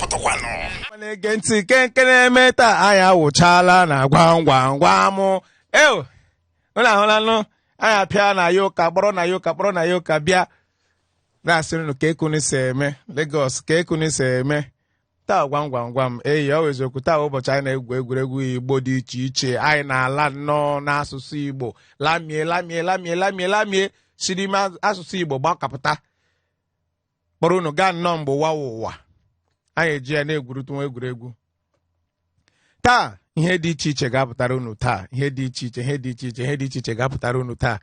pụtakwanụ. Na-ege ntị nke nke na-eme taa, anyị awụchala na gwam gwam gwam. Eo, unu ahụlanụ, anyị apịa na ya ụka kpọrọ na ya ụka kpọrọ na ya ụka bịa na-asịrị unu ka ekunu si eme Lagos, ka ekunu si eme taa. Gwam gwam gwam, eyi ọ bụ eziokwu. Taa bụ ụbọchị anyị na-egwu egwuregwu Igbo dị iche iche. Anyị na-ala nnọọ n'asụsụ Igbo, lamie lamie lamie lamie lamie, si n'ime asụsụ Igbo gbakapụta kpọrọ unu gaa nnọọ mgbe ụwa wụ ụwa. Anyị eji ya na-egwurịta nwa egwuregwu taa. Ihe dị iche iche ga-apụtara unu taa, ihe dị iche iche, ihe dị iche iche, ihe dị iche iche ga-apụtara unu taa.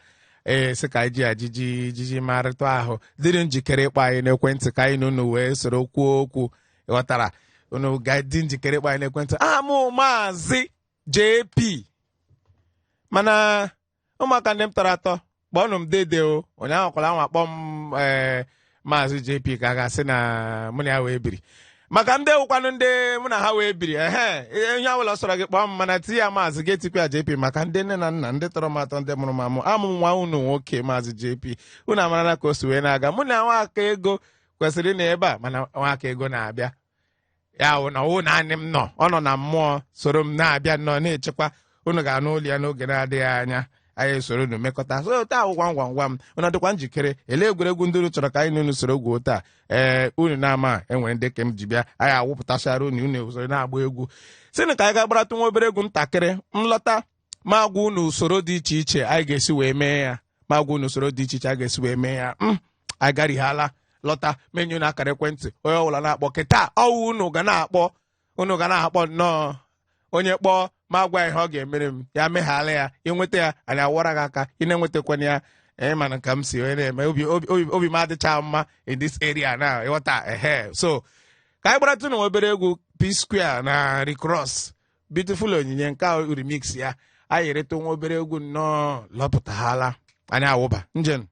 Ee, sị ka anyị ji ajiji jiji marịta ahụ, dịrị njikere ịkpọ anyị n'ekwentị ka anyị na unu wee soro kwuo okwu. Ghọtara? Unu ga-adị njikere ịkpọ anyị n'ekwentị. Aha m Maazị JP, mana ụmụaka ndị m tọrọ atọ, kpọọnụ m dede o. Ụnyaahụ kwara anwa kpọọ m ee Maazị JP, ka a ga-asị na mụ na ya wee biri. Maka ndị ewukwanụ ndị mụ na ha wee biri, ehe, ihe ọbụla sọrọ gị kpọọ m, mana tinye ya Maazị gị, etikwa ya JP, maka ndị nne na nna, ndị tọrọ m atọ, ndị mụrụ m amụ. Amụ nwa unu nwoke, Maazị JP. Unu amarala ka o si wee na-aga. Mụ na nwaka ego kwesịrị ịnọ ebe a, mana nwaka ego na-abịa. Ya wụ na ọwụ naanị m nọ, ọ nọ na mmụọ soro m na-abịa nnọọ na-echekwa. Unu ga-anụ olu ya n'oge na-adịghị anya. Anyị esoro unu mekọta. So taa wụ gwam gwam gwam. Unu dịkwa njikere? Ele egwuregwu ndị unu chọrọ ka anyị na unu soro gwuo taa? Ee, unu na-ama enwere ndị ke m ji bịa. Anyị awụpụtachara unu, unu usoro na-agba egwu. Sịnụ ka anyị ga gbaratụ nwa obere egwu ntakịrị, nlọta ma gwa unu usoro dị iche iche anyị ga-esi wee mee ya, ma gwa unu usoro dị iche iche anyị ga-esi wee mee ya. Anyị garighala lọta, menyu na akara ekwentị, onye ọbụla na-akpọ kịta. Ọwụ unu ga na-akpọ, unu ga na-akpọ nnọọ. Onye kpọọ ma gwa ihe ọ ga-emere m, ya meghala ya, ịnweta ya, anyị awara gị aka. Ị na-enwetakwana ya, ee, mana ka m si onye na-eme obi obi obi m adịcha mma in this area na ịghọta. Ehe, so ka anyị gbaratụ na obere egwu P Square na Rick Ross, Beautiful Onyinye, nke a remix ya. Anyị ereta nwa obere egwu nnọọ, lọpụtaghala, anyị awụba njem.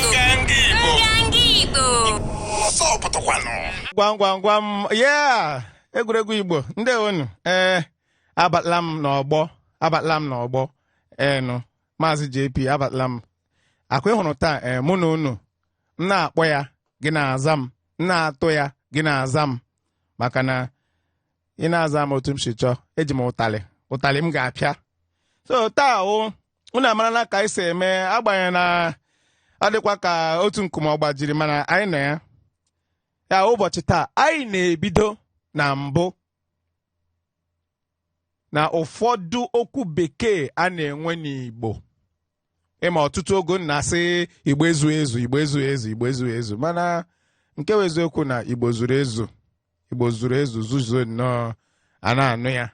Nganga Igbo. Nganga Igbo. Ọsọ pụtakwanụ. Gwam gwam gwam ya, egwuregwu Igbo ndị unu. Ee, abatala m n'ọgbọ, abatala m n'ọgbọ. Eenụ, Maazị JP, abatala m. Akwa ịhụrụ taa, ee, mụ na unu, m na-akpọ ya, gị na-aza m, m na-atụ ya, gị na-aza m, maka na ị na-aza m otu m si chọọ, eji m ụtalị, ụtalị m ga-apịa. So taa o, unu amarala ka anyị si eme, agbanyeghị na ọ dịkwa ka otu nkume ọ gbajiri, mana anyị nọ ya. Ya ụbọchị taa, anyị na-ebido na mbụ na ụfọdụ okwu Bekee a na-enwe n'Igbo. Ịma ọtụtụ ogo na-asị Igbo ezu ezu, Igbo ezu ezu, Igbo ezu ezu, mana nke bụ eziokwu na Igbo zuru ezu, Igbo zuru ezu, zuzuo nnọọ. A na-anụ ya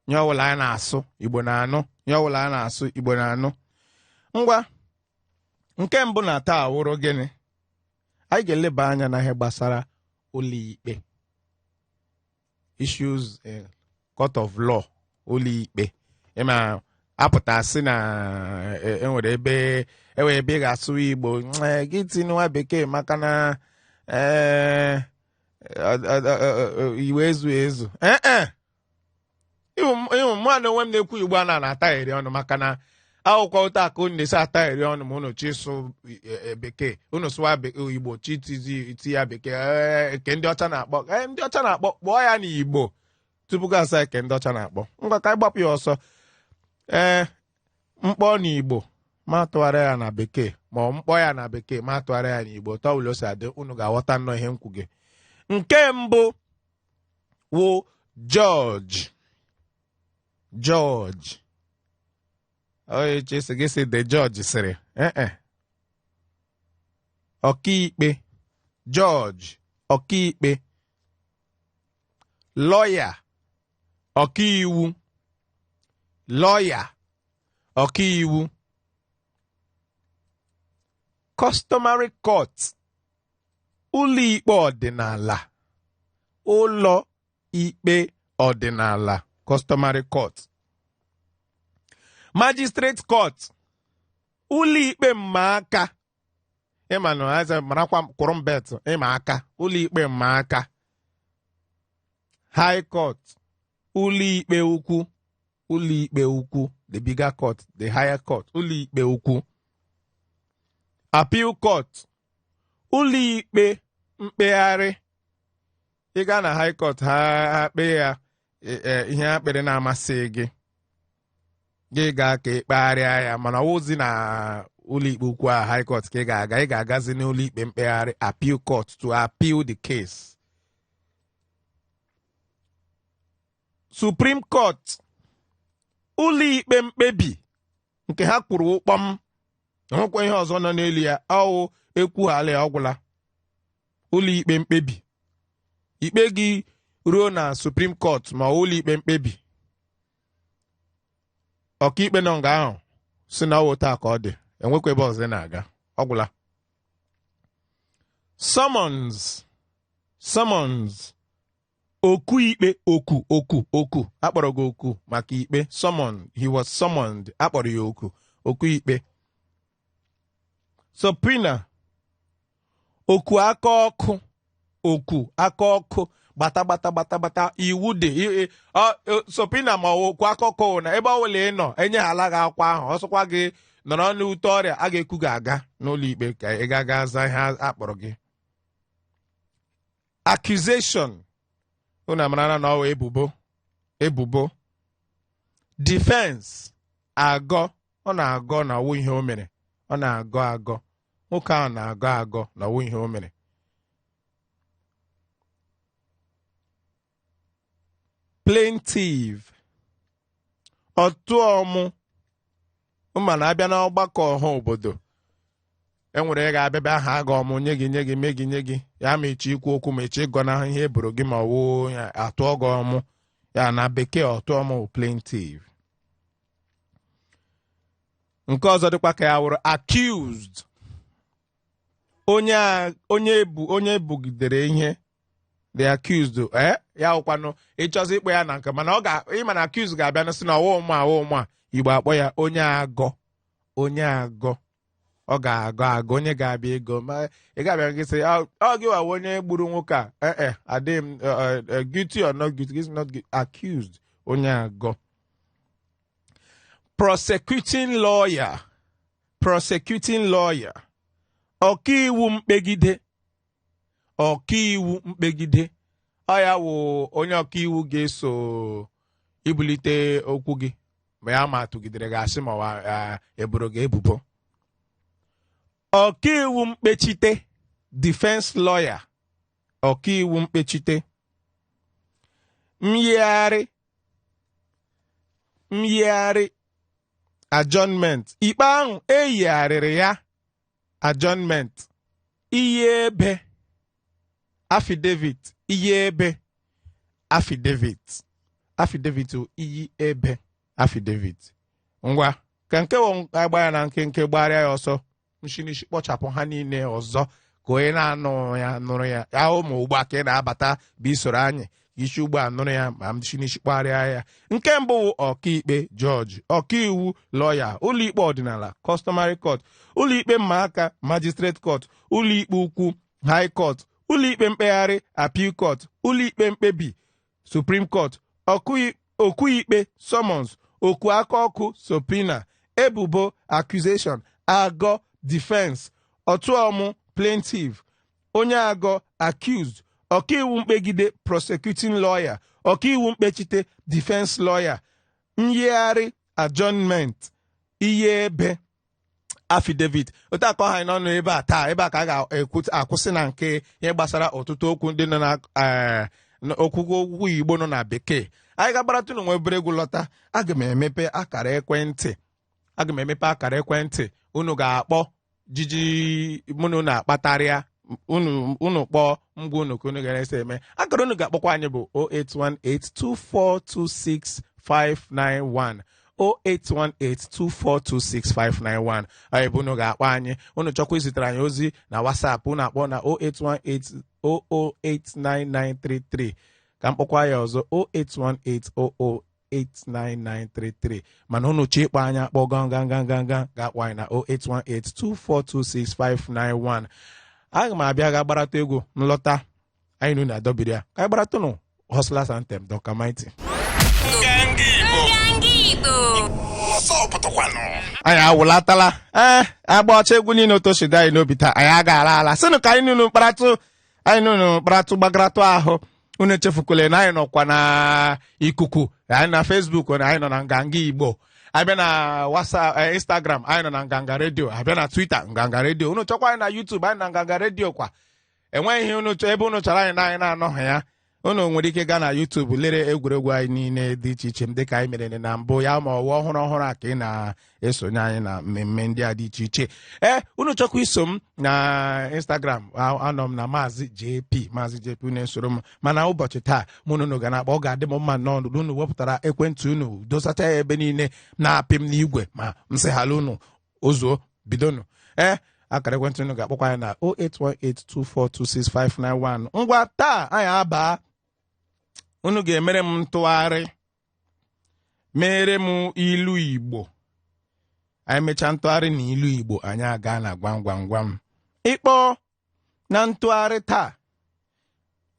nye ọbụla a na-asụ, Igbo na-anụ nye ọbụla a na-asụ, Igbo na-anụ. Ngwa, nke mbụ na taa wụrụ gịnị? Anyị ga-eleba anya na ihe gbasara ụlọikpe, issues in court of law, ụlọikpe. Ịma apụta sị na enwere ebe, enwere ebe ị ga-asụ Igbo, gị tinye nwa Bekee, maka na ee, iwe ezu ezu. Ee, ịhụ mụ na onwe m na-ekwu Igbo a na-ataghịrị ọnụ, maka na akwụkwọ ụta aka unu na-esi ataghịrị ọnụ ma unu chi sụ Bekee, unu sụwa Igbo, chi tizi ti ya Bekee. Nke ndị ọcha na-akpọ, ndị ọcha na-akpọ, kpọọ ya n'Igbo tupu gị asa nke ndị ọcha na-akpọ. Ngwa, ka anyị gbapụ ya ọsọ. Ee, mkpọ n'Igbo ma tụgharịa ya na Bekee, ma ọ mkpọ ya na Bekee ma tụgharịa ya n'Igbo, tọwụlụ o si adị, unu ga-aghọta nnọọ ihe m kwuge. Nke mbụ wụ judge. Judge, onye chesi gị sị the judge sịrị ee, ọkaikpe, judge, ọkaikpe. Lawyer, ọkaiwu, lawyer, ọkaiwu. Customary court, ụlọ ikpe ọdịnala, ụlọ ikpe ọdịnala, customary court. Magistrate court, ụlọ ikpe mma aka. Ịma na eze marakwa kwụrụ mbet ịma aka, ụlọ ikpe mma aka. High court, ụlọ ikpe ukwu, ụlọ ikpe ukwu, the bigger court, the higher court, ụlọ ikpe ukwu. Appeal court, ụlọ ikpe mkpegharị. Ị gaa na high court, ha kpee ya, ihe ha kpere na-amasị gị, gị gaa ka ekpegharịa ya. Mana ọwụzi na ụlọikpe ukwu a, high court, ka ị ga-aga. Ị ga-agazi n'ụlọikpe mkpegharị, appeal court, to appeal the case. Supreme Court, ụlọikpe mkpebi nke ha kwuru ụkpọm, hụkwa ihe ọzọ nọ n'elu ya, ọwụ ekwughala ya, ọgwụla. Ụlọikpe mkpebi, ikpe gị ruo na Supreme Court ma ụlọikpe mkpebi, ọkaikpe nọ nga ahụ si na ọwụ taa ka ọ dị, enwekwa ebe ọzọ ị na-aga, ọgwụla. Summons, summons, oku ikpe, oku, oku, oku, akpọrọ gị oku maka ikpe. Summon, he was summoned, akpọrọ ya oku, oku ikpe. Subpoena, oku aka ọkụ, oku aka ọkụ, gbata gbata gbata gbata, iwu dị. Subpoena ma oku aka ọkụ na ebe ọ bụla ị nọ, enyeghala gị akwa ahụ, ọsọkwa gị nọrọ n'ute ọrịa, a ga-ekwu gị aga n'ụlọ ikpe ka ị ga-aga za ihe akpọrọ gị. Accusation, unu amara na ọ ebubo, ebubo. Defense, agọ, ọ na-agọ na ọwụ ihe o mere, ọ na-agọ agọ, nwoke ahụ na-agọ agọ na ọwụ ihe o mere. Plaintiff, ọtụọmụ, ma na-abịa n'ọgbakọ ọha obodo, enwere ị ga-abịa bịa ha aga ọmụ nye gị, nye gị, mee gị, nye gị ya, ma echi ikwu okwu, ma echi ịgọnahụ ihe eboro gị, ma ọwụ ya atụọ gị ọmụ ya. Na bekee, ọtụọmụ plaintiff. Nke ọzọ dịkwa ka ya wụrụ accused, onye bugidere ihe, the accused. Ya wụkwanụ ịchọzi ịkpọ ya na nke, mana ọ ga ịma na accused ga-abịa sị na ọwụ ụmụ awụ ụmụ a. Igbo akpọ ya onye agọ, onye agọ, ọ ga-agọ agọ, onye ga-abịa ego ma ị ga-abịa gị sị ọ gị wawa onye gburu nwoke a, ee, adịghị m guilty or not guilty, is not guilty, accused, onye agọ. Prosecuting lawyer, prosecuting lawyer, ọkaiwu mkpegide, ọkaiwu mkpegide, ọ ya wụ onye ọkaiwu ga-eso ibulite okwu gị ma ya ma tụgidere gị asị ma eboro gị ebubo. Ọkaiwu mkpechite, defense lawyer, ọkaiwu mkpechite. Myigharị, myigharị, adjournment, ikpe ahụ eyigharịrị ya, adjournment. Iyi ebe, affidavit, iyi ebe, affidavit, affidavit, iyi ebe, affidavit. Ngwa, ka nke agba ya na nkenke, gbagharịa ya ọsọ nshinishi, kpọchapụ ha niile ọzọ ka onye na-anụ ya nụrụ ya. Ya ụmụ ugbu a ka ị na-abata bụ isoro anyị isi ugbu a nụrụ ya ma nshinishi kpagharịa ya. Nke mbụ wụ ọkaikpe, jọji, ọkaiwu, lọya, ụlọikpe ọdịnala, customary court, ụlọikpe mmaaka, magistrate court, ụlọikpe ukwu, high court, ụlọikpe mkpegharị, appeal court, ụlọikpe mkpebi, supreme court, oku ikpe, summons, oku aka ọkụ, subpoena, ebubo, accusation, agọ, defense, ọtụọmụ, plaintiff, onye agọ, accused, ọkaiwu mkpegide, prosecuting lawyer, ọkaiwu mkpechite, defense lawyer, nyigharị, adjournment, ihe ebe, affidavit. Otu akọ ha n'ọnụ ebe a taa, ebe a ka a ga-akwụsị na nke ihe gbasara ọtụtụ okwu ndị nọ na okwukwu okwu Igbo nọ na bekee. Anyị ga-agbaratụ n'onwe obere egwu, lọta, aga m emepe akara ekwentị, aga m emepe akara ekwentị unu ga-akpọ jiji mụnụ na-akpatarịa unu. Unu kpọọ ngwa unu ka unu ga-esi eme. Akara unu ga-akpọkwa anyị bụ 08182426591, 08182426591. Ọ ebe unu ga-akpọ anyị. Unu chọkwa izitere anyị ozi na WhatsApp, unu akpọ na 08180089933. Ka mkpọkwa ya ọzọ, 08180089933. Mana unu chọ ịkpọ anyị akpọ gan gan gan gan gan, ga-akpọ anyị na 08182426591. Aga m abịa ga gbarata egwu nlọta anyị na unu adọbiri ya. Ka anyị gbaratụnụ Hustlers Anthem, Duncan Mighty. Nganga Igbo. Nganga Igbo. Ọsọ pụtakwanụ. Anyị awụlatala. Ee, agba ọcha egwu niile otochi dị anyị n'obi taa. Anyị aga ala ala sịnụ ka anyị nụnụ mkparatụ, anyị nụnụ mkparatụ gbagaratụ ahụ. Unu echefukwala na anyị nọkwa na ikuku anyị na Facebook, na anyị nọ na Nganga Igbo. Abịa na WhatsApp, Instagram, anyị nọ na Nganga Redio. Abịa na Twitter, Nganga Redio. Unu chọkwa anyị na YouTube, anyị na Nganga Redio kwa. Enweghị ihe unu chọ ebe unu chọrọ anyị na anyị na-anọghị ya. Unu nwere ike gaa na YouTube lere egwuregwu anyị niile dị iche iche dịka anyị mere na mbụ ya, ma ọwa ọhụrụ ọhụrụ a ka ị na-esonye anyị na mmemme ndị a dị iche iche. Ee, unu chọkwa iso m na Instagram, anọ m na Maazị JP, Maazị JP. Unu esoro m. Mana ụbọchị taa, mụ na unu ga na-akpọ. Ọ ga-adị m mma nnọọ unu wepụtara ekwentị unu, dosacha ya ebe niile na-apị m n'igwe ma m sịghala unu ozuo bidonu. Ee, akara ekwentị unu ga-akpọkwa anyị na 08182426591. Ngwa, taa anyị abaa. Unu ga-emere m ntụgharị, mere m ilu Igbo. Anyị mechaa ntụgharị na ilu Igbo, anyị aga na gwam gwam gwam. Ịkpọ na ntụgharị taa,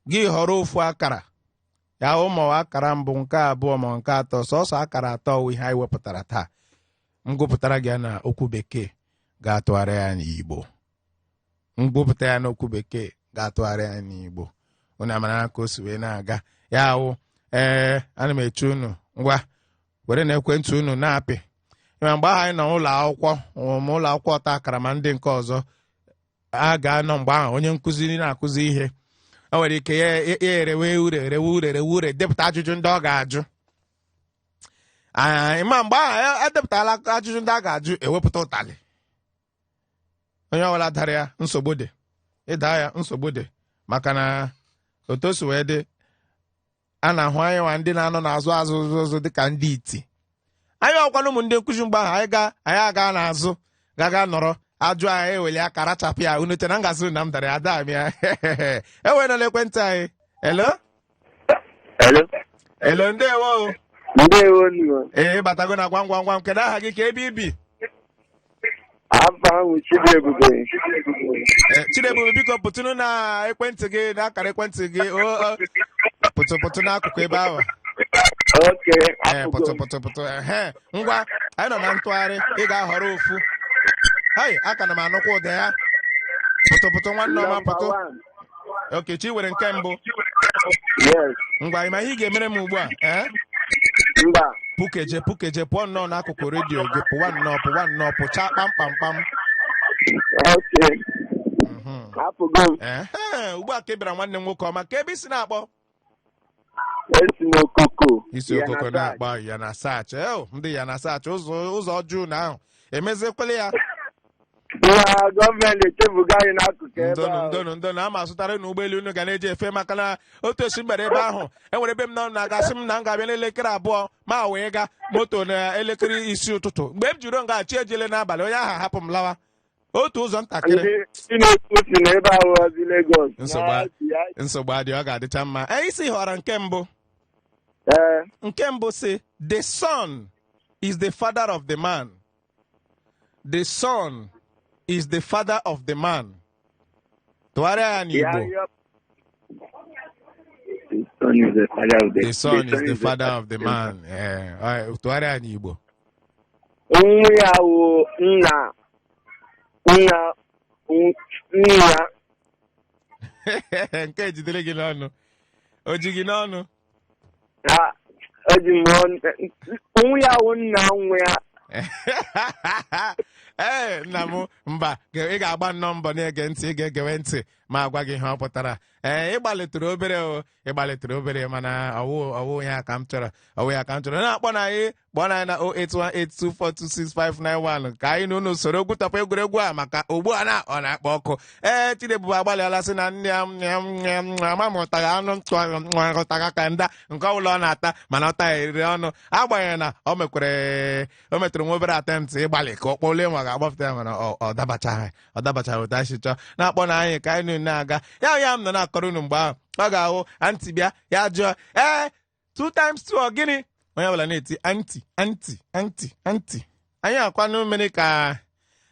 gị họrọ ofu akara ya hụ, ma akara mbụ, nke abụọ, ma nke atọ. Sọsọ akara atọ wụ ihe anyị wepụtara taa. M gụpụtara gị ya na okwu Bekee, ga-atụgharị ya n'Igbo. M gụpụta ya n'okwu Bekee, ga-atụgharị ya n'Igbo. Unu amara ka o si wee na-aga ya wụ. Ee, ana m eche unu. Ngwa, were na ekwentị unu na-apị. Ma mgbe ahụ anyị nọ ụlọ akwụkwọ, ma ụlọ akwụkwọ ọta akara ma ndị nke ọzọ, a ga-anọ mgbe ahụ onye nkụzi na-akụzi ihe, o nwere ike ya erewe ure, erewe ure, erewe ure, depụta ajụjụ ndị ọ ga-ajụ. Ma mgbe ahụ edepụtala ajụjụ ndị a ga-ajụ, ewepụta ụtalị. Onye ọbụla dara ya, nsogbu dị. Ịda ya, nsogbu dị, maka na otu o si wee dị, a na-ahụ anyị nwa ndị na-anọ n'azụ azụ azụ dịka ndị iti. Anyị ọkwana ụmụ ndị nkụzi mgbe ahụ, anyị ga anyị aga n'azụ gaga nọrọ, ajụ anyị, eweli aka rachapụ ya. Unu chere na m gasịrị na m dara ya, ada m ya. Ewee nọ n'ekwentị anyị. Hello? Hello. Hello, ndewo. Ndewo nụ. Ee, batago na gwam gwam gwam. Kedu aha gị, ka ebe ibi? Afa ahụ Chidiebube. Ee, Chidiebube, biko pụtụnụ na ekwentị gị na akara ekwentị gị. O pụtụ pụtụ n'akụkụ ebe ahụ. Okay. Ee, pụtụ pụtụ pụtụ. Ehe, ngwa, anyị nọ na ntụgharị. Ị ga-ahọrọ ofu. Hai, aka na m anụkwa ụda ya. Pụtụ pụtụ, nwanne ọma, pụtụ. Okay, chi were nke mbụ. Yes. Ngwa, ị ma ihe ị ga-emere m ugbu a? Ee? Mba. Pụkeje, pụkeje, pụọ nnọọ n'akụkụ redio gị. Pụwa nnọọ, pụwa nnọọ, pụchaa kpamkpamkpam. Okay. Apụgo m. Ehe, ugbu a ka ị bịara, nwanne m nwoke ọma. Ka ebe isi na-akpọ? Esi m Okoko. Isi Okoko na-akpọ ya na sach. Ndị ya na sach, ụzọ ụzọ ọjọọ na ahụ emeziekwala ya. Nwa gọọmenti echebugo anyị n'akụkụ ebe Ndonu. ahụ. Ndonu, ndonu. Ama azụtara unu ụgbọelu unu ga na-eji efe, maka na otu esi mbere ebe ahụ, enwere ebe m nọ na-agasị m na m ga-abịa n'elekere 2, ma wee ga moto na elekere 6 ụtụtụ. Mgbe m jiri ngaghachi ejele n'abalị, onye ahụ ahapụ m lawa otu ụzọ ntakịrị. Ndị na-ekwu si na ebe ahụ ozi Lagos. Nsogbu adị, ọ ga-adịcha mma. Anyị si họrọ nke mbụ. Ee. Nke mbụ si, "The son is the father of the man." The son is the father of the man. Tụgharịa ya n'Igbo. The son is the father of the The son is the father of the man. Ee, tụgharịa ya n'Igbo. Nwa ya wụ nna nna nna. Nke ejidere gị n'ọnụ, o ji gị n'ọnụ. Ha eji m ọnụ. Nwa ya wụ nna nwa ya. Ee, nna m, mba, ị ga-agba nnọọ mbọ na-ege ntị. Ị ga-egewe ntị ma agwa gị ihe ọ pụtara. Ee, ịgbalịtụrụ obere o, ịgbalịtụrụ obere, mana ọwụ ọwụ ya ka m chọrọ, ọwụ ya ka m chọrọ. Na-akpọ na anyị, kpọọ na anyị na 08182426591 ka anyị na unu soro gwutọpụ egwuregwu a, maka ugbu a na ọ na-akpọ ọkụ. Ee, Chidiebube agbalịala, sị na nne ya ama mụtaghị anụ ntụtaga ka nda nke ọbụla ọ na-ata, mana ọ taghịrị ọnụ. Agbanyeghị na o mekwere, o metụrụ nwa obere attempt ịgbalị ka ọ kpọlie ma ga-agbapụta ya, mana ọ dabachaghị, ọ dabachaghị otu anyị si chọọ. Na-akpọ na anyị ka anyị na-aga ya. Ya m nọ na-akọrọ unu mgbe ahụ, ọ ga-ahụ aunty bịa, ya jụọ, "Ee, 2 times 2 ọ gịnị?" Onye ọbụla na-eti, "Aunty, aunty, aunty, aunty." Anyị akwanụ mere ka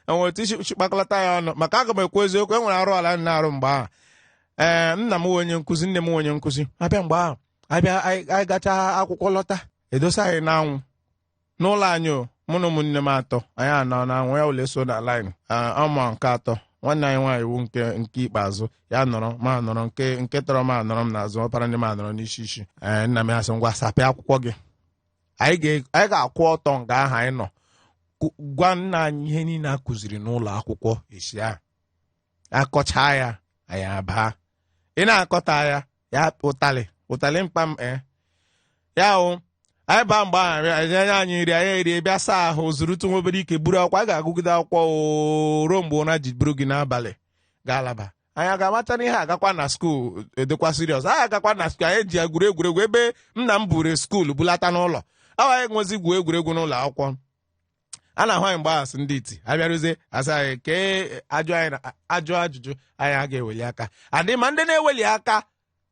enwere otu isi kpakọlata ya ọnụ, maka aga m ekwu eziokwu, e nwere arụ ala m na-arụ mgbe ahụ. Ee, nna m nwe onye nkụzi, nne m nwe onye nkụzi. Abịa mgbe ahụ, abịa anyị gachaa akwụkwọ lọta, edosa anyị n'anwụ n'ụlọ anyị. O mụ na ụmụnne m atọ, anyị anọ n'anwụ ya, ụlọ eso na line ọma nke atọ. Nwanne anyị nwaanyị wu nke ikpeazụ. Ya nọrọ, ma nọrọ nke tọrọ m, anọrọ m n'azụ, ọpara ndị m anọrọ n'isi isi. Ee, nna m ya sị, "Ngwa, sapịa akwụkwọ gị." Anyị ga-akwụ ọtọ nga ahụ anyị nọ gwa nna anyị ihe niile a kụziri n'ụlọ akwụkwọ esi ahụ. Akọchaa ya, anyị abaa. Ị na-akọta ya, ya ụtalị ụtalị mkpa m. Ee, ya hụ anyị baa. Mgbe ahụ enye anyị nri, anyị erie, bịa saa ahụ, zurutụ nwa obere ike, buru akwụkwọ. Anyị ga-agụgide akwụkwọ oo, ruo mgbe ụra ji buru gị n'abalị ga-alaba. Anyị aga-amacha na ihe agakwa na school edekwa serious. Anyị agakwa na school, anyị ji egwuri egwuregwu ebe nna m buru school bulata n'ụlọ awa. Anyị nwezi gwuo egwuregwu n'ụlọ akwụkwọ. A na-ahụ anyị mgbe ahụ sị ndị iti abịarụzie, asị anyị kee ajụ anyị na ajụ ajụjụ, anyị a ga-eweli aka adị. Ma ndị na-eweli aka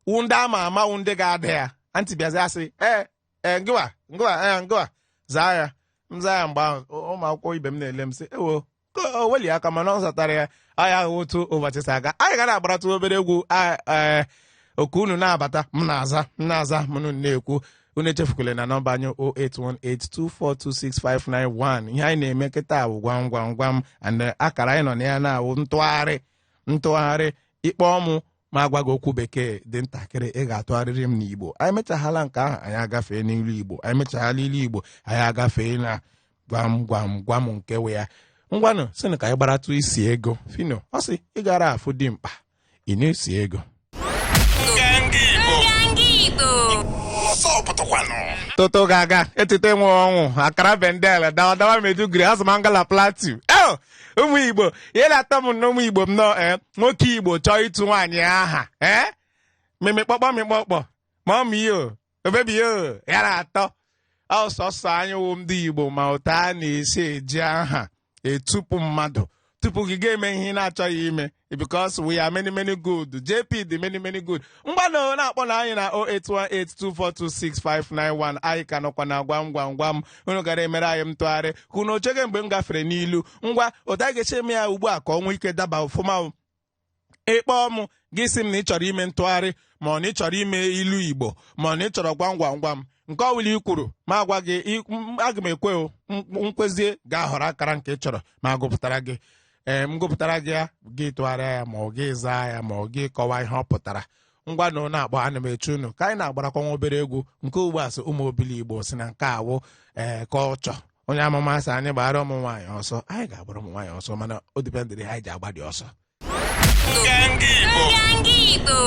wụ ndị ama ama, wụ ndị ga-ada ya antị. Bịazi asị, "Ee, ee, ngịwa, ngịwa, ee, ngịwa, zaa ya." M zaa ya. Mgbe ahụ ụmụ akwụkwọ ibe m na-ele m sị, "Ewo, ka o weli aka," mana ọ zatara ya. Anyị ahụ otu ụbọchị si aga, anyị ga na-agbaratụ obere egwu. Ee, oku unu na-abata, m na-aza, m na-aza, m na-ekwu. Unu echefukwala na nọmba anyị 08182426591. Ihe anyị na-eme kịta bụ gwam gwam gwam and akara anyị nọ na ya na-awụ ntụgharị. Ntụgharị, ịkpọ mụ, ma agwa gị okwu bekee dị ntakịrị, ị ga-atụgharịrị m n'Igbo. Anyị mechaghala nke ahụ, anyị agafee n'ilu Igbo. Anyị mechaghala ilu Igbo, anyị agafee na gwam gwam gwam nke we ya. Ngwanụ, sịnụ ka anyị gbaratụ isi ego. Fino ọ sị ị gara afụ dị mkpa, ị na-esi ego. Nganga Igbo. Nganga Igbo. Ọsọ pụtakwanụ. Toto ga-aga etete nwe ọnwụ akara bendel dawa dawa Maiduguri azụmangala Plateau. Eo, ụmụ Igbo, ihe na-atọ m na ụmụ Igbo m nọ, ee, nwoke Igbo chọọ ịtụ nwaanyị aha, ee, mịmịkpọkpọ mịkpọkpọ ma ọ iyo obebi yo ya na-atọ ọsọsọ. Anyị wụ ndị Igbo, ma ụta a na-esi eji aha etupu mmadụ tupu gị ga-eme ihe ị na-achọghị ime, because we are many many good. JP dị many many good. Mgbanụ na-akpọ na anyị na 08182426591. Anyị ka nọkwa na gwam gwam gwam. Unu gara emere anyị ntụgharị ka unu ochege mgbe m gafere n'ilu. Ngwa, otu anyị ga-eche eme ya ugbu a ka ọ nwee ike daba ọfụma. Ịkpọọ m, gị sị m na ị chọrọ ime ntụgharị, ma ọ na ị chọrọ ime ilu Igbo, ma ọ na ị chọrọ gwam gwam gwam, nke ọ bụla i kwuru, ma agwa gị, aga m ekwe o nkwezie ga-ahọrọ akara nke ị chọrọ ma gụpụtara gị. Ee, m gụpụtara gị ya, gị tụgharịa ya, ma ọ gị zaa ya, ma ọ gị kọwaa ihe ọ pụtara. Ngwa na na-akpọ, ana m eche unu. Ka anyị na-agbarakwa nwa obere egwu nke ugbu a. Sị ụmụ obili Igbo si na nke awụ ee ka ọ chọọ onye amụma sị anyị gbara ụmụ nwaanyị ọsọ. Anyị ga-agbara ụmụ nwaanyị ọsọ, mana o dependịrị ha ji agba dị ọsọ. Nganga Igbo. Nganga Igbo.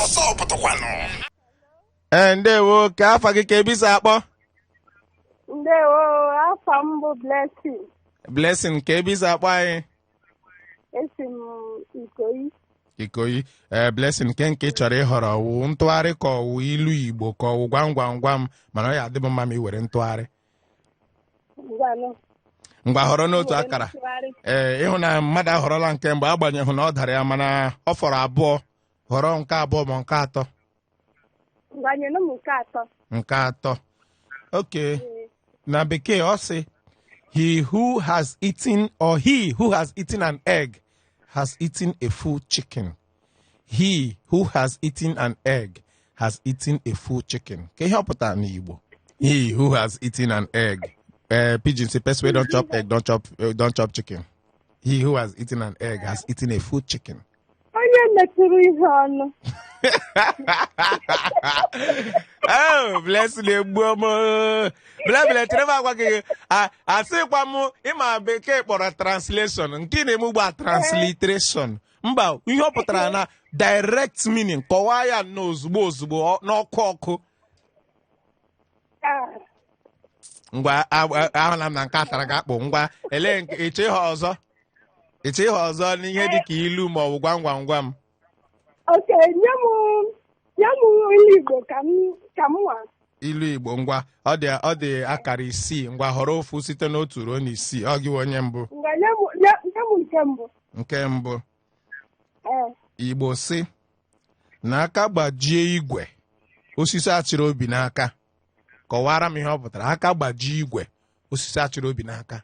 Ọsọ pụtakwanụ. Ee, ndewo. Ka afa gị, ka ebisa akpọ? Ndewo, afọ m bụ Blessing. Blessing, ka ebisa akpọ anyị? Esi m Ikoyi. Ikoyi. Ee, Blessing, nke ị chọrọ ịhọrọ wụ ntụgharị, ka ọwụ ilu Igbo, ka ọwụ gwam gwam gwam? Mana ọ ya adị m mma ma ị were ntụgharị. Ngwanụ. Ngwa, họrọ n'otu Were akara. ntụgharị. Ee, ịhụ na mmadụ ahọrọla nke mgbe, agbanyeghị na ọ dara ya, mana ọ fọrọ abụọ. Họrọ nke abụọ ma nke atọ. Ngwa, nyenụ m nke atọ. Nke atọ, okay. Na bekee ọ sị, "He who has eaten or he who has eaten an egg has eaten a full chicken." He who has eaten an egg has eaten a full chicken. Ka ihe ọ pụtara n'Igbo? He who has eaten an egg. Pidgin say, "Person wey don chop egg don chop chicken." He who has eaten an egg has eaten a full chicken. Onye metụrụ ihe ọnụ. Oh, Blessing, egbuo m. Blebele, chere m agwa gị. Asịkwa m ịma bekee kpọrọ translation nke ị na-eme ugbu a, transliteration. Mba, ihe ọ pụtara na direct meaning, kọwaa ya nnọọ ozugbo ozugbo, n'ọkụ ọkụ. Ah, Ngwa, ahụla m na nke a tara gị akpụ. Ngwa, elee nke ịchọ ihe ọzọ? Ịchọ ihe ọzọ n'ihe dị ka ilu ma ọ bụ gwam gwam gwam? Okay, nye m ilu Igbo ka m nwa. Ilu Igbo. Ngwa, ọ dị akara isii. Ngwa, họrọ ofu site n'otu ruo n'isii. Ọ gị onye mbụ. Ngwa, nye m nke mbụ. Nke mbụ. Ee. Igbo si na aka gbajie igwe, osisi achịrị obi n'aka. Kọwara m ihe ọ pụtara. Aka gbajie igwe, osisi achịrị obi n'aka.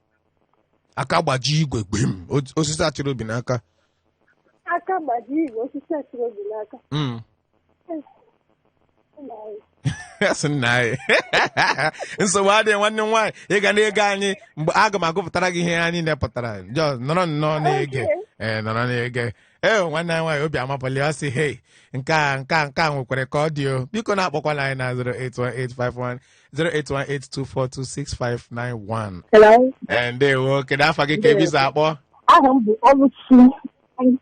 Aka gbajie igwe gbim, osisi achịrị obi n'aka. Aka gbaji igwe, osisi achịrị obi n'aka. Sị nna anyị, nsogbu adịghị. Nwanne m nwaanyị, ị ga na-ege anyị mgbe aga m agụpụtara gị ihe anyị nepụtara. Jọ nọrọ nnọọ na-ege. Okay. Ee, nọrọ na-ege. Ee, nwanne anyị nwaanyị obi amapụli, ọ sị, "Hei, nke a nwekwara ka ọ dị o." Biko na-akpọkwala anyị na 08185 08182426591. Hello. Ee, ndewo. Kedu afa gị, ka ebisa akpọ? Aha m bụ Oluchi.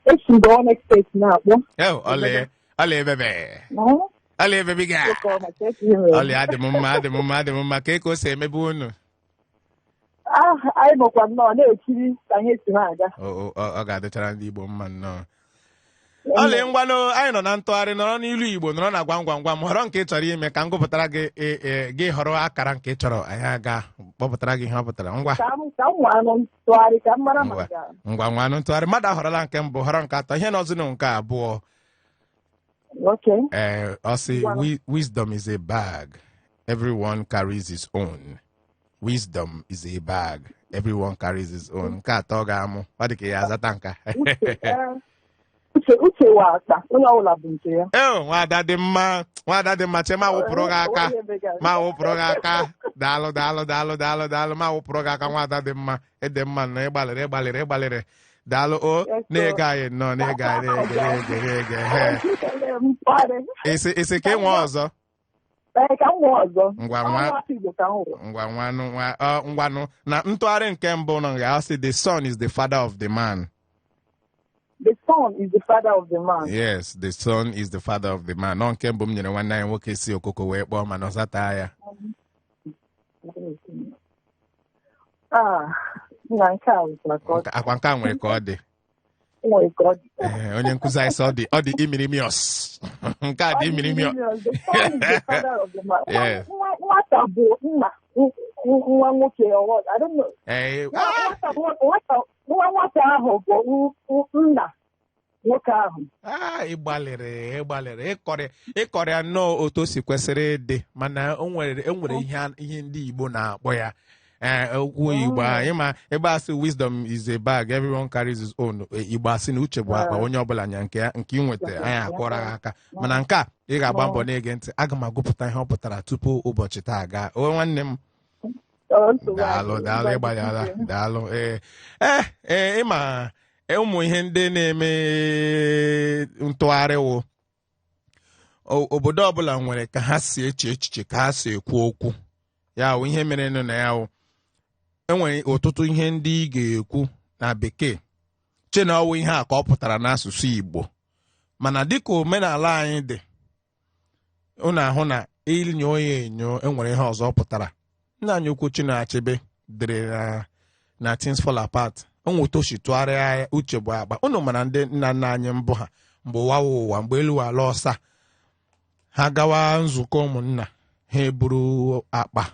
Esi m Gowon State na-akpọ. Ee, ọlị ọlị ebebe ọlị ebebe ga ọlị. Adị m mma, adị m mma, adị m mma. Ka o si emebe unu? Ah, anyị nọkwa nnọọ na-ekiri ka ihe si na-aga. Ọ ga-adịchara ndị Igbo mma nnọọ. Ọlị, ngwanụ, anyị nọ na ntụgharị, nọrọ n'ilu Igbo, nọrọ na gwam gwam gwam. Họrọ nke ị chọrọ ime ka m gụpụtara gị. Gị họrọ akara nke ị chọrọ, anyị aga kpọpụtara gị ihe ọ pụtara. Ngwa. Ka m nwanụ ntụgharị ka m mara Ngwa. maka. Ngwa, nwanụ ntụgharị. Mmadụ ahọrọla nke mbụ, họrọ nke atọ, ihe nọzinụ nke abụọ. Okay. Ee, ọ sị, Ngwanụ. "Wisdom is a bag, everyone carries his own." Wisdom is a bag, everyone carries his own. Nke atọ ga-amụ, ọ dị ka ya azata nka. Uche, uche wa akpa, onye ọbụla bụ nke ya. Eo, nwada dị mma, nwada dị mma, che ma wụpụrụ gị aka, ma wụpụrụ gị aka. Daalụ, daalụ, daalụ, daalụ, daalụ. Ma wụpụrụ gị aka. Nwada dị mma, ịdị mma na ịgbalịrị, ịgbalịrị, ịgbalịrị. Daalụ o. Yes, sir. Na-ege anyị nnọọ, na-ege anyị, na-ege, na-ege, na-ege. He isi ka ị nwee ọzọ. Ee, ka m nwee ọzọ. Ngwa, nwa. Ọnwa Igbo ka m hụrụ. Ngwa, nwanụ, nwa ọ, ngwanụ, na ntụgharị nke mbụ nọ ga asị, "The son is the father of the man." The son is the father of the man. Yes, the son is the father of the man. Nọ nke mbụ m nyere nwanne anyị nwoke si Okoko wee kpọọ, mana ọ zata ya. Ah, na nke a bụkwa ka ọ dị. Akwa nke a nwere ka ọ dị. Nwere ka ọ dị. Ee, onye nkụzi anyị sị ọ dị imirimios. Nke a dị imirimios. The son is the father of the man. Yes. Nwata bụ nna nwa nwoke or what? I don't know. Ee. Nwa nwata ahụ bụ nna nwoke ahụ. Ah, ịgbalịrị, ịgbalịrị, ịkọrọ ya nnọọ otu o si kwesịrị ịdị, mana o nwere enwere ihe ndị Igbo na-akpọ ya. Ee, okwu Igbo a, ịma ebe a sị, "Wisdom is a bag, everyone carries his own." Igbo asị na uche bụ akpa, onye ọbụla nya nke ya. Nke ị nweta, anyị akọrọ gị aka, mana nke a ị ga-agba mbọ na-ege ntị. Aga m agụpụta ihe ọ pụtara tupu ụbọchị taa gaa. O nwanne m. Ọ, nsogbu Daalụ. adịghị. Daalụ, ịgbalịala, daalụ. Ee, ịma ụmụ ihe ndị na-eme ntụgharị wụ obodo ọbụla nwere ka ha si eche echiche, ka ha si ekwu okwu. Ya wụ ihe mere nụ na ya wụ enwere ọtụtụ ihe ndị ị ga-ekwu na Bekee che na ọwụ ihe a ka ọ pụtara n'asụsụ Igbo, mana dịka omenala anyị dị, unu ahụ na inyo ya enyo, enwere ihe ọzọ ọ pụtara. Nna anyị ukwu Chinua Achebe dere na Things Fall Apart, onwe otu o si tụgharịa ya, uche bụ akpa. Unu mara ndị nna nna anyị mbụ ha, mgbe ụwa wụ ụwa, mgbe elu ala ọsa, ha gawa nzukọ ụmụnna ha, eburu akpa.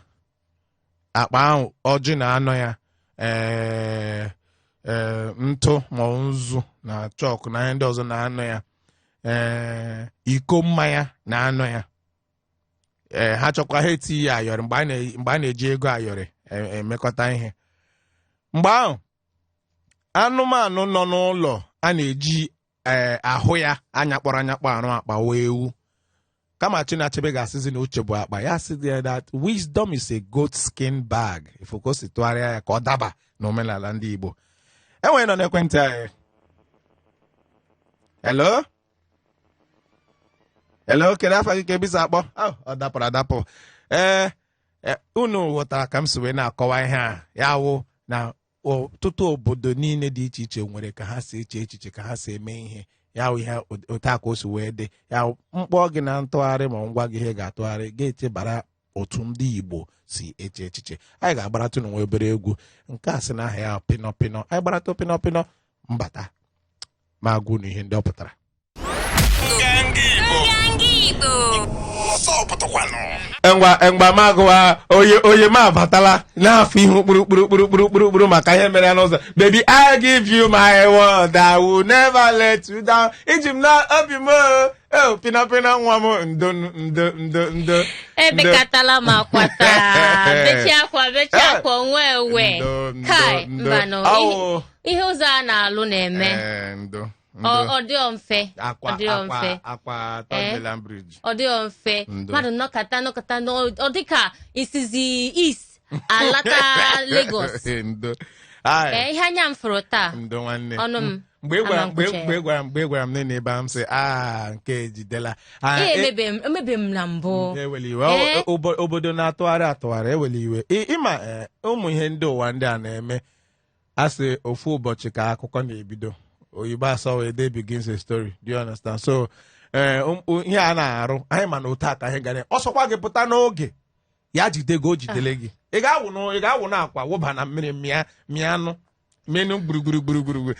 Akpa ahụ, ọjị na-anọ ya, ee ee, ntụ ma ọ nzu na chọkụ na ihe ndị ọzọ na-anọ ya, ee, iko mmanya na-anọ ya. Ee, ha chọkwa, ha eti ya ayọrị. Mgbe a na-eji ego ayọrị emekọta ihe mgbe ahụ, anụmanụ nọ n'ụlọ a na-eji ee ahụ ya anyakpọrọ anyakpọ arụ akpa wee ewu. Kama Chinua Achebe ga-asịzi na uche bụ akpa, ya sị there that wisdom is a goat skin bag. Ifo si tụgharịa ya ka ọ daba n'omenala ndị Igbo. Enwere nọ n'ekwentị anyị. Hello, hello, kedu afa gị, ka ebisa akpọ? Oh, ọ dapụrụ adapụ. Ee, unu ghọtara ka m si wee na-akọwa ihe a. Ya wụ na ọtụtụ obodo niile dị iche iche nwere ka ha si eche echiche, ka ha si eme ihe. Ya wụ ihe otu a ka o si wee dị. Ya wụ mkpọ gị na ntụgharị, ma ngwa gị ihe ga-atụgharị ga-echebara otu ndị Igbo si eche echiche. Anyị ga-agbaratụ n'onwe obere egwu nke a sị na aha ya Pịnọ Pịnọ. Anyị gbaratụ Pịnọ Pịnọ, mbata ma gwa unu ihe ndị ọ pụtara. Nganga Igbo. Nganga Igbo. Ọsọ pụtakwanụ. Ngwa ngwa, magụwa oye oye, m abatala n'afọ ihu kpuru kpuru kpuru kpuru kpuru kpuru maka ihe mere ya n'ụzọ. Baby, I give you my word, I will never let you down. Iji m na obi m o o, pịnọ pịnọ nwa m, ndo ndo ndo ndo. Ebekatala m akwa taa, bechie akwa, bechie Eh. akwa onwe ewe. Ndo, ndo, Kai. ndo. Mbanụ. Ọwụ. Ihe ụzọ a na-alụ na-eme. Eh, ndo ndo. Ọ dịọ mfe. Akwa Ọ dịọ akwa mfe. Akwa Eh. Third Bridge. Ọ dịọ mfe. Ndo. Mmadụ nọkata nọkata, ọ dịka isizi East alata Lagos. Ndo. Ai. Ee, ihe anya m fụrụ taa, Ndo nwanne. ọnụ m Mgbe ị gwara ama mgbe nkwucha ya. mgbe ị gwara mgbe ị gwara m na ebe a, m sị, "Ah, nke ejidela." Ah, Ihe emebe m na mbụ. Ewela iwe. Ee. Obodo na-atụgharị atụgharị, ewela iwe. Ịma ụmụ ihe ndị ụwa ndị a na-eme, a sị ofu ụbọchị ka akụkọ na-ebido. Oyibo asọ wee, "Day begins a story." Do you understand? So ihe a na-arụ anyị, ma na otu a ka anyị gara. Ọsọkwa gị pụta n'oge ya jide gị, o jidele gị, ị ga-awụ n'akwa wụba na mmiri, mịa mịa anụ menu gburugburu gburugburu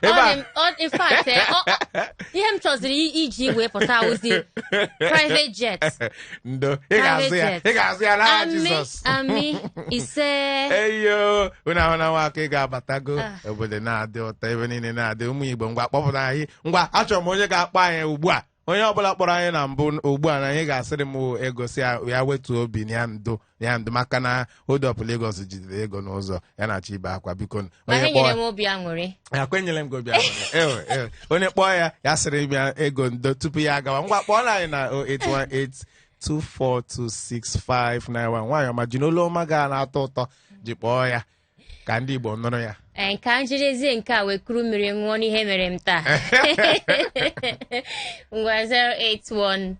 ebe a. In fact, ihe m chọziri iji wee pụta ozi, private jet. Ndo, ị ga-azụ ya. Private jet. Ị ga-azụ ya n'aha Amị. Jizọs. Amị, ise. Eyo, unu ahụ na nwaka ị ga-abatago. Ah. Obodo na-adị ụtọ, ebe niile na-adị. Ụmụ Igbo, ngwa, kpọpụta anyị. Ngwa, achọrọ m onye ga-akpọ anyị ugbu a. Onye ọbụla kpọrọ anyị na mbụ ugbu a na anyị ga-asịrị m ego, si ya ya wetuo obi na ya ndo na ya ndo, maka na hold up Lagos jidere ego n'ụzọ ya na-achọ ibe akwa. Biko, Ma onye ha nyere kpọọ m obi aṅụrị. Ya kwenyere m gị obi aṅụrị. Ewe, ewe. Onye kpọọ ya, ya sịrị m ya ego ndo tupu ya agawa. Ngwa, kpọọ anyị na 0818 2426591. Nwaanyị ọma ji n'olu ọma ga na-atọ ụtọ ji kpọọ ya ka ndị Igbo nụrụ ya. Ee, nke a njirezie nke a wee kuru mmiri ṅụọ n'ihe mere m taa. Ngwa, 081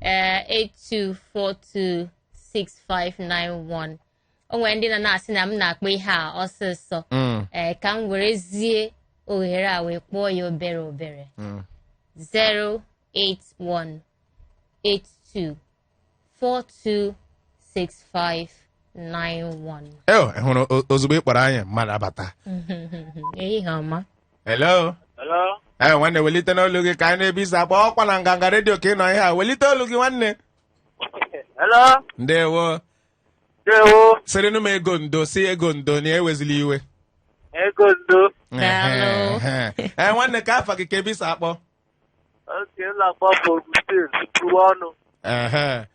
8242 6591. O nwere ndị nọ na-asị na m na-akpọ ihe a ọsịsọ. Ee, ka m werezie ohere a wee kpọọ ya obere obere. 081 82 42 6591. Eo, ị hụrụ ozugbo ị kpọrọ anyị, mmadụ abata. Ehihie ọma. Hello. Hello? Ee, nwanne, welite n'olu gị ka anyị na-ebe isi akpọ ọkwa na Nganga Redio ka ị nọ ihe a. Welite olu gị, nwanne. Hello? Ndewo. Ndewo. Sịrịnụ m ego ndo, si ego ndo na ewezila iwe. Ego ndo. Daalụ. Ehe. Ee, nwanne, ka afa gị, ka ebe isi akpọ? Oke, ụlọ akpọ bụ Ogun Steeti, kwuwe ọnụ. Ehe.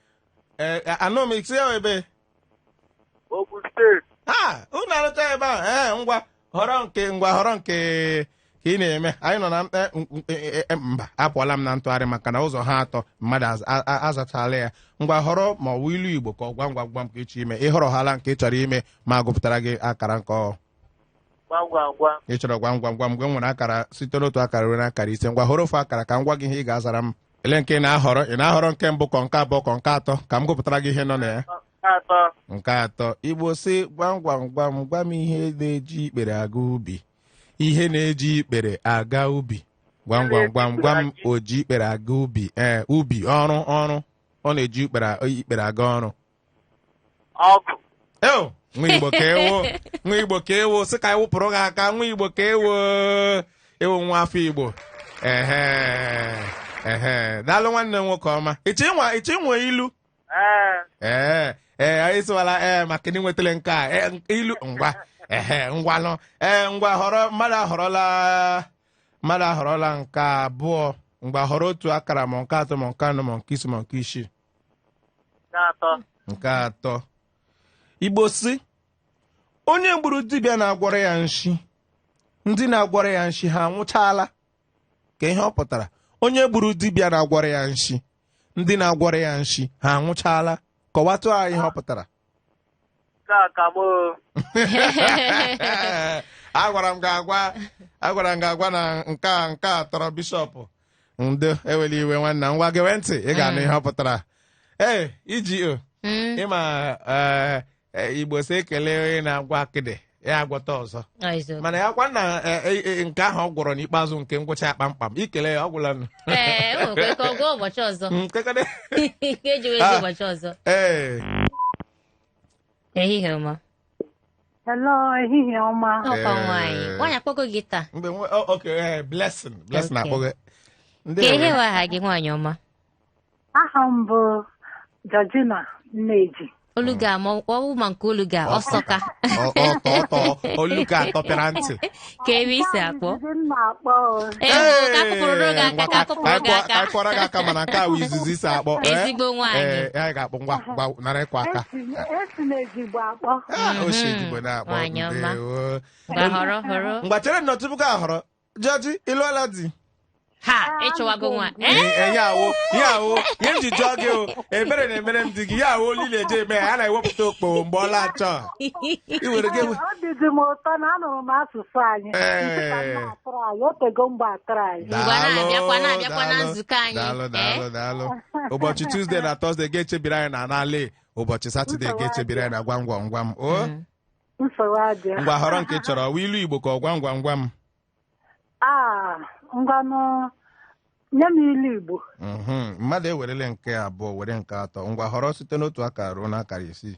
Ee, anụ m isi ya ebe. Ogun Steeti. Ha, unu arụcha ebe a. Ee, ngwa, họrọ nke, ngwa, họrọ nke ka ị na-eme. Anyị nọ na mba, apụọla m na ntụgharị maka na ụzọ ha atọ mmadụ azachala ya. Ngwa, họrọ ma ọ bụ ilu Igbo ka ọ gwam gwam gwam ka ị chọrọ ime. Ị họrọhala nke ị chọrọ ime, ma gụpụtara gị akara nke ọ Gwam gwam gwam. Ị chọrọ gwam gwam gwam. Mgbe m nwere akara site n'otu akara ruo n'akara 5, ngwa, họrọ ofu akara ka m gwa gị ihe ị ga-azara m. Ele nke ị na-ahọrọ? Ị na-ahọrọ nke mbụ, kọ nke abụọ, kọ nke atọ, ka m gụpụtara gị ihe nọ na ya? Nke atọ. Nke atọ. Igbo si, gwam gwam gwam gwa m ihe na-eji ikpere aga ubi. Ihe na-eji ikpere aga ubi. Gwam gwam gwam gwam, o ji ikpere aga ubi. Ee, ubi, ọrụ, ọrụ. Ọ na-eji ikpere aga ọrụ. Ọgụ. Eo, nwa Igbo ka ewo, nwa Igbo ka ewo. Sị ka anyị wụpụrụ gị aka. Nwa Igbo ka ewo, ewo, nwa afọ Igbo. Ehe, ehe, daalụ nwanne m nwoke ọma. Ịchọ ịnwa ilu? Ee. Ee, ee, anyị sịwala ee maka na ị nwetara nke a. Ee, ilu, ngwa. Ehe, ngwanụ. Ee, ngwa, họrọ. Mmadụ ahọrọla, mmadụ ahọrọla nke abụọ. Ngwa, họrọ otu akara, ma nke atọ, ma nke anọ, ma nke ise, ma nke isii. Nke atọ. Nke atọ. Igbo si, onye gburu dibịa na-agwọrọ ya nshi, ndị na-agwọrọ ya nshi ha anwụchaala. Ka ihe ọ pụtara? Onye gburu dibịa na-agwọrọ ya nshi, ndị na-agwọrọ ya nshi ha anwụchaala. Kọwatụ anyị ihe ọ pụtara. Nke a ka m o. Agwara m gị agwa, agwara m gị agwa na nke a tọrọ bishọp. Ndo, ewela iwe nwanna. Ngwa, gewe ntị, ị ga-anụ ihe ọ pụtara. Ee, iji o ịma ee, Igbo si ekele onye na-agwa akịdị ya agwọta ọzọ. Ọ eziokwu. Mana ya kwa na nke ahụ ọ gwọrọ n'ikpeazụ, nke ngwụcha ya kpamkpam, ikele ya, ọ gwụla nụ. Ee, o nwekwa ike ọ gwọọ ụbọchị ọzọ. Nke eji wezi ụbọchị ọzọ. Ee. Ehihie ọma. Hello, ehihie ọma. Ọkwa nwaanyị, nwaanyị akpọgo gị taa. Mgbe oh, okay, Blessing, Blessing. Okay. Akpọghị ndị Ka ihe wa aha gị, nwaanyị ọma? Aha m bụ Georgina Nneji. Olu gị ama ọwụ, ma nke olu gị a ọsọka. Ọtọ ọtọ, olu ka atọpịara ntị. Ka ebe isi akpọ? Izizi m na-akpọ o. Ee, ka akụpụrụ gị aka, ka akụpụrụ gị Ka aka. anyị kụọrọ gị aka, mana nke a wụ izizi isi akpọ. Ezigbo nwaanyị. Ee, anyị ga-akpọ. Ngwa ngwa, nara ịkwa aka. Esi m Ejigbo akpọ. Ah, o si Ejigbo na-akpọ. Nwaanyị ọma. Ndewo. Ngwa, họrọ, họrọ. Ngwa, chere nnọọ tupu gị ahọrọ. Jọji, ị lụọla di? Ha ịchọwago nwa ee. Ihe awụ, ihe awụ, ihe m ji jụọ gị o, ebere na-emere m di gị, ya awụ olu na-eje eme ya, a na-ewepụta okpo mgbe ọ na-achọ. I were gị. Ọ dịzi m ụtọ na anụrụ m asụsụ anyị. Ee. Nsị ka m na-atụrụ anyị, otego mgbe atụrụ anyị. Ngwa, na-abịakwa, na-abịakwa na Daalụ, nzukọ anyị, Daalụ, eh? daalụ, daalụ. Ụbọchị Tuesday na Thursday ga-echebiri anyị na n'ala, ụbọchị Saturday ga-echebiri anyị na gwam gwam gwam. O Nsogbu adịghị. ngwa, họrọ nke ị chọrọ, ọ ilu Igbo ka ọ gwam gwam gwam? Ah, ngwanụ, nye m ilu Igbo. Mmadụ ewerele nke abụọ, were nke atọ. Ngwa, họrọ site n'otu akara ruo n'akara isii.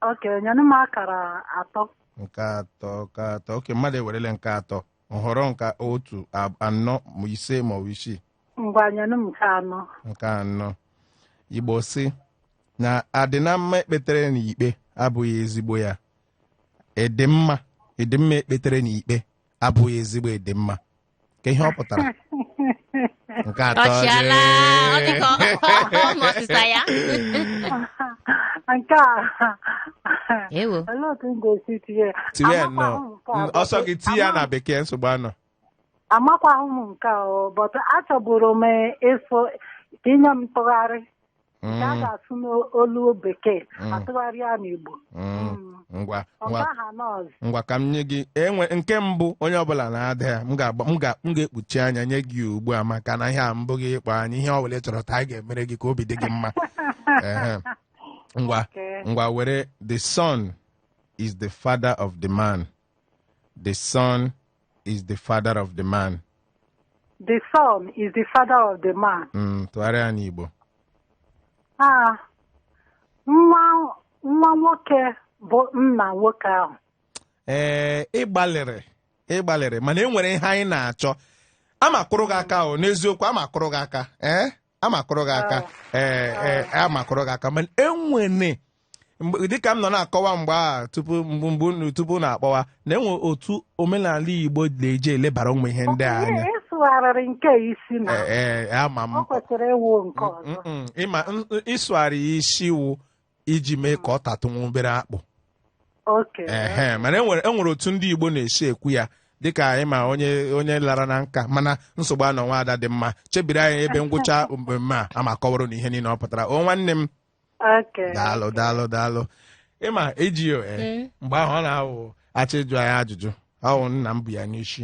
Ok, nyenụ m akara atọ. Nke atọ, nke atọ. Oke, mmadụ ewerele nke atọ. Nhọrọ nke otu, anọ ma ise ma ọ bụ isii. Ngwa, nyenụ m nke anọ. Nke anọ. Igbo si na adị na mma ekpetere n'ikpe abụghị ezigbo ya. Ịdị mma, ịdị mma ekpetere n'ikpe abụghị ezigbo ịdị mma. Ka ihe ọ pụtara? Nke atọ. Ọchịala ọ dị ka ọ ma ọsịsa ya. Nke a Ewo. Olee otu m ga-esi tinye ya? Tinye ya Amakwaghị nnọọ. m nke a, Ọsọ gị tinye ya na bekee, nsogbu anọ. Amakwaghị m nke a o, but achọburu m ịsụ ka inye m ntụgharị nke a ga-asụ n'olu bekee, atụgharị ya n'Igbo. Ngwa. Ọ Ngwa. gaghị nọọsụ. Ngwa, ka m nye gị enwe nke mbụ onye ọbụla na-ada ya. M ga-agba, m ga-ekpuchi anya nye gị ugbu a, maka na ihe a mbụ gị ịkpọ anyị, ihe ọ bụla ị chọrọ taa anyị ga-emere gị ka obi dị gị mma. Ehe. Ngwa. Okay. Ngwa, were: the son is the father of the man. The son is the father of the man. The son is the father of the man. Tụgharịa ya n'Igbo. Ah, nwa nwoke bụ nna nwoke ahụ. Ee, ịgbalịrị, ịgbalịrị, mana e nwere ihe anyị na-achọ. Ama kụrụ gị aka o, n'eziokwu, ama kụrụ gị aka. Ee, ama kụrụ gị aka. Ee, ama kụrụ gị aka, mana enwere dịka m nọ na-akọwa mgbe a tupu mgbe tupu na-akpọwa na enwe otu omenala Igbo na-eji elebara ụmụ ihe ndị a anya. Ihe ịsụgharịrị nke isi na Ee, ama m. Ọ kwesịrị ịwụ nke ọzọ. Ịma ịsụgharị ya isi wụ iji mee ka ọ tatụ nwa obere akpụ. Ehe, mana enwere otu ndị Igbo na-esi ekwu ya, dịka anyị ma onye lara na nka, mana nsogbu anọ. Nwa ada dị mma, chebiri anyị ebe ngwụcha mmemme a ama kọwara na ihe niile ọ pụtara. O nwanne m. Daalụ, daalụ, daalụ. Ịma eji mgbe ahụ ọ na-awụ achọ ịjụ anyị ajụjụ ahụ, nna m bụ ya n'isi.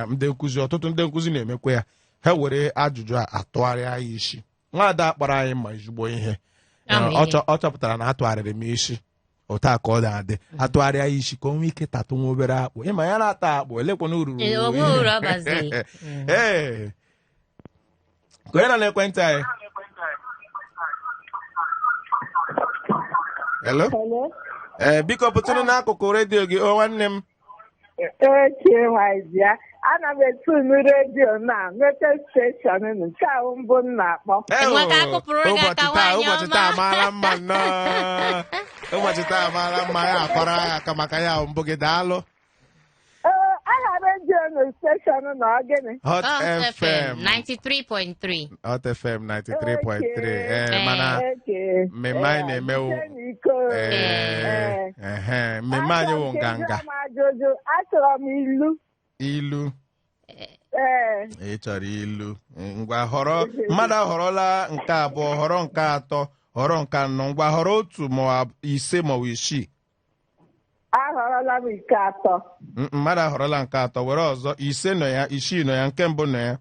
Ndị nkụzi, ọtụtụ ndị nkụzi na-emekwa ya, ha were ajụjụ a atụgharịa ya isi. Nwaada kpọrọ anyị ma ezigbo ihe. Ama ọ ihe. Ọ chọpụtara na atụgharịrị m isi otu a ka ọ na-adị, atụgharịa ya isi ka o nwee ike tatụ nwa obere akpụ. Ịma ya na-ata akpụ, elekwana ururu. Ee, o nweghị uru ọ bazi. Ee, ka onye nọ n'ekwentị anyị. Hello. Ee, biko pụtụrụ n'akụkụ redio gị o, nwanne m. Eche nwazia, ana m etunu redio na nweta station nke ahụ mbụ m na-akpọ. Enwe ka akụpụrụ gị Ụbọchị aka, taa, nwaanyị ụbọchị ọma. taa amaala mma nnọọ. Ụbọchị taa amaala mma, ya akọrọ anyị aka maka ya mbụ gị. Daalụ. Ee, aha redio na station na ọ gịnị? Hot Hot FM. 93.3. Hot FM 93.3. Ee, mana mmemme anyị na-emewu Iko. Ee, ehe, mmemme anyị wụ nganga. Achọrọ m ajụjụ, achọrọ m ilu. Ilu? Ee. Ị chọrọ ilu. Ngwa, họrọ. Mmadụ ahọrọla nke abụọ, họrọ nke atọ, họrọ nke anọ. Ngwa, họrọ otu ma ọ bụ ise ma ọ bụ isii. Ahọrọla m nke atọ. Mmadụ ahọrọla nke atọ, were ọzọ. Ise nọ ya, isii nọ ya, nke mbụ nọ ya.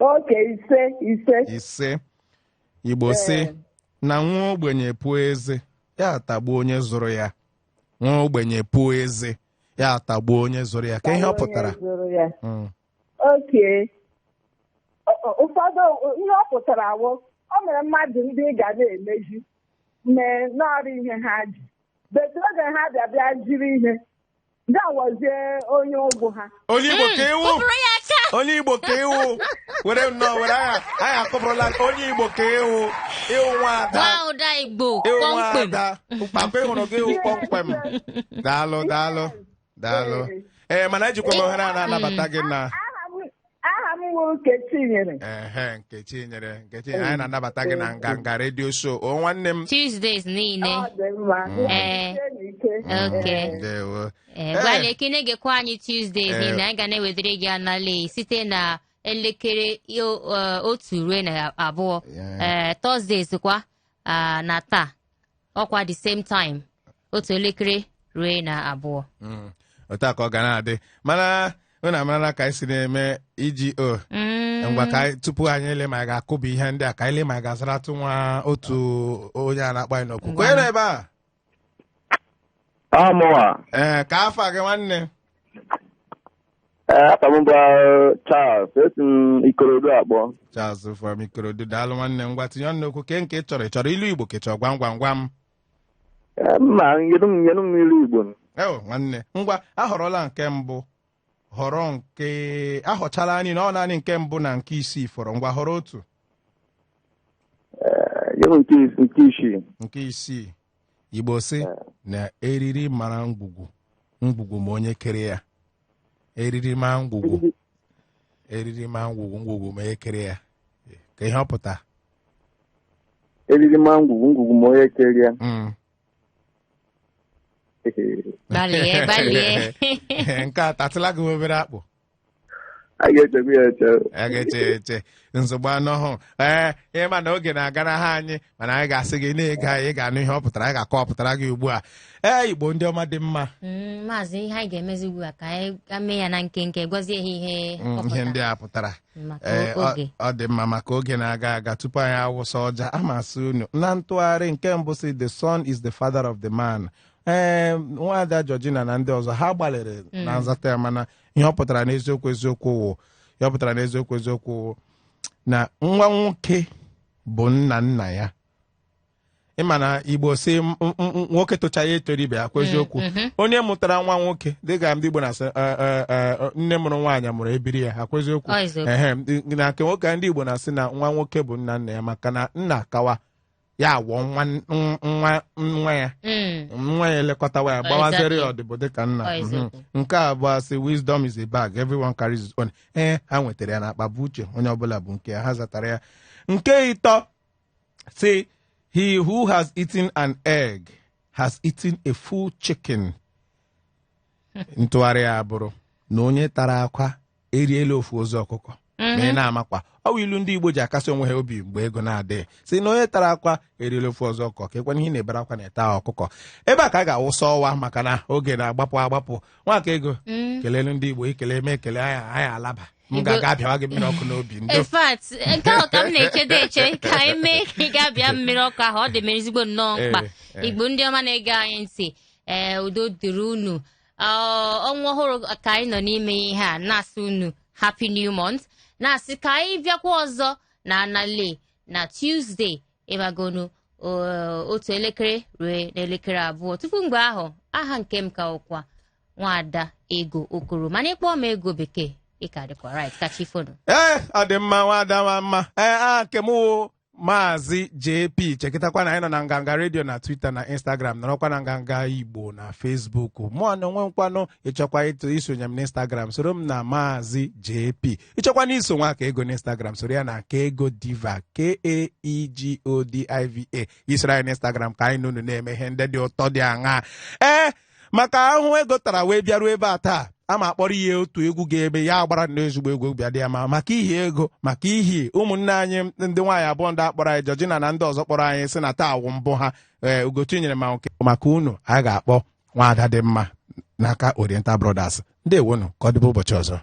Oke, ise, ise. Ise. Igbo sị na nwa ogbenye pụọ eze, ya atagbuo onye zụrụ ya. Nwa ogbenye pụọ eze, ya atagbuo onye zụrụ ya. Ka ihe ọ pụtara? Onye zụrụ ya. Mm. Oke. Ụfọdụ ihe ọ pụtara wụ o mere mmadụ ndị ị ga na-emeji mee n'ọrụ ihe ha ji betu oge ha bịa bịa jiri ihe bịa wọzie onye ụgwụ ha. Onye Igbo ka iwu. Kụpụrụ ya aka. Onye Igbo ka iwu were nnọọ were anya anyị akụpụrụla. Onye Igbo ka iwu, ịwụ nwaada. Nwa ụda Igbo. Ịwụ Kpọmkwem. nwaada mkpakọ ịhụrụ gị, ịwụ kpọmkwem. Daalụ, daalụ, daalụ. Ee, mana ejikwa m ohere a na-anabata gị na Aha m wụ Nkechi nyere. Ehe, Nkechi nyere, Nkechi, anyị na-anabata gị na Nganga Radio Show o, nwanne m. Tuesdays niile. Ọ dị mma. Ee. Jisie n'ike. Okay. Ndewo. Ee, gbalịa ka ị na-egekwa anyị Tuesdays Ee. niile. Anyị ga na-ewetara gị anale site na elekere 1 ruo na 2. Thursdays kwa na taa ọkwa the same time, 1 elekere ruo na 2. Otu a ka ọ ga na-adị, mana unu amarala ka anyị si na-eme iji o ngwa ka tupu anyị ele ma anyị ga-akụba ihe ndị a, ka anyị le ma anyị ga-azaratụ nwa otu onye a na-akpọ anyị n'okwu. Onye nọ ebe a? Amụwa. Ee, ka afọ gị, nwanne? Ee, afa m bụ Charles, esi m Ikorodu akpọ. Charles from Ikorodu, daalụ nwanne. Ngwa, tinye ọnụ n'okwu. Ke nke ị chọrọ? Ị chọrọ ilu Igbo ka ị chọrọ gwam gwam gwam? Mma, nyenu m ilu Igbo. Eo nwanne, ngwa, ahọrọla nke mbụ, họrọ nke ahọchala anyị na ọ naanị nke mbụ na nke isii fọrọ. Ngwa, họrọ otu. Nye m nke isii. Nke isii. Igbo sị na eriri mara ngwugwu, ngwugwu ma onye kere ya. Eriri ma ngwugwu, eriri ma ngwugwu, ngwugwu ma onye kere ya. Ka ihe ọ pụta? Eriri ma ngwugwu, ngwugwu ma onye kere ya. Gbalịa, gbalịa. Nke a tatụla gị obere akpụ. A ga-echekwa ya eche. A ga-eche eche, nsogbu anọhụ. Ee, ịma na oge na-agara ha anyị, mana anyị ga-asị gị na-ege anyị, ị ga-anụ ihe ọ pụtara. Anyị ga-akọwapụtara gị ugbu a. Ee, Igbo ndị ọma dị mma. Maazị, ihe anyị ga-emezi ugbu a, ka anyị gaa mee ya na nkenke, gwazie ha ihe ọ Ihe ndị pụtara. a pụtara. Maka Ee, oge. Ọ dị mma, maka oge na-aga aga. Tupu anyị awụsa ọja, amasị unu na ntụgharị nke mbụ si, "The son is the father of the man." Ee, nwaada Georgina na ndị ọzọ ha gbalịrị na nzata ya, mana ihe ọ pụtara n'eziokwu eziokwu wụ, ihe ọ pụtara n'eziokwu eziokwu wụ na nwa nwoke bụ nna nna ya. Ịma na Igbo si nwoke tocha ya etoro ibe ya kwa eziokwu. Onye mụtara nwa nwoke, dịka ndị Igbo na-asị, nne mụrụ nwaanyị mụrụ ebiri ya, akwa eziokwu? Ọ eziokwu. Ehe, na nke nwoke, ndị Igbo na-asị na nwa nwoke bụ nna nna ya, maka na nna kawa ya awọ nwa nwa nwa ya, nwa ya elekọtawa ya, gbawaziri ya ọdịbụ dịka nna. Ọ eziokwu. Nke abụọ sị, "Wisdom is a bag, everyone carries his own." Ee, ha nwetara ya n'akpa bụ uche, onye ọbụla bụ nke ya. Ha zatara ya. Nke ịtọ sị, "He who has eaten an egg has eaten a full chicken." Ntụgharị ya bụrụ na onye tara akwa eriela ofu ozu ọkụkọ. Ma ị na-amakwa, ọ bụ ilu ndị Igbo ji akasị onwe ha obi mgbe ego na-adịghị, si na onye tara akwa eriela ofu ọzọ ọkụkọ, ka ekwana ihe ị na-ebere akwa na-eta ọkụkọ. Ebe a ka a ga-awụsa ọwa, maka na oge na-agbapụ agbapụ. Nwaka ego, kelelu ndị Igbo, ikele eme ekele anyị, anyị alaba. M ga-aga abịawa gị mmiri ọkụ n'obi ndo. In fact, nke ahụ ka m na-echedo eche ka anyị mee ka ị ga-abịa mmiri ọkụ ahụ. Ọ dị m ezigbo nnọọ mkpa. Igbo ndị ọma na-ege anyị ntị, ee, udo dịrị unu. Ọnwa ọhụrụ ka anyị nọ n'ime ihe a, na-asị unu happy new month, na-asị ka anyị bịakwa ọzọ na anale na Tuesday, ịbagonu 1 elekere ruo n'elekere 2. Tupu mgbe ahụ, aha nke m ka ọkwa Nwaada Ego Okoro, mana ịkpọọ m Ego Bekee, ị ka dịkwa right. Kachi fonu. Ee, ọ dị mma, nwada ma mma. Ee, a nke m wụ Maazị JP. Chekịtakwa na anyị nọ na Nganga Redio na Twitter na Instagram, nọrọkwa na Nganga Igbo na Facebook. Mụọ na onwe nkwanụ, ịchọkwa ịtụ isonye m n'Instagram, soro m na Maazị JP. Ịchọkwa na iso nwa ka ego n'Instagram, soro ya na Kaego Diva, Kaegodiva. Isoro anyị n'Instagram ka anyị na unu na-eme ihe ndị dị ụtọ dị aṅaa. Ee, maka ahụhụ ego tara wee bịaruo ebe a taa, ama akpọrọ ihe otu egwu ga-eme ya agbara n'ezigbo egwu bịa dị ya ma maka ihi ego, maka ihi ụmụnne anyị ndị nwaanyị abụọ ndị akpọrọ anyị, Georgina na ndị ọzọ kpọrọ anyị, sị na taa awụ mbụ ha. Ee, Ugochi nyere ma nke maka unu, a ga-akpọ Nwaada Dị Mma n'aka Oriental Brothers. Ndewonu, ka ọ dịbe ụbọchị ọzọ.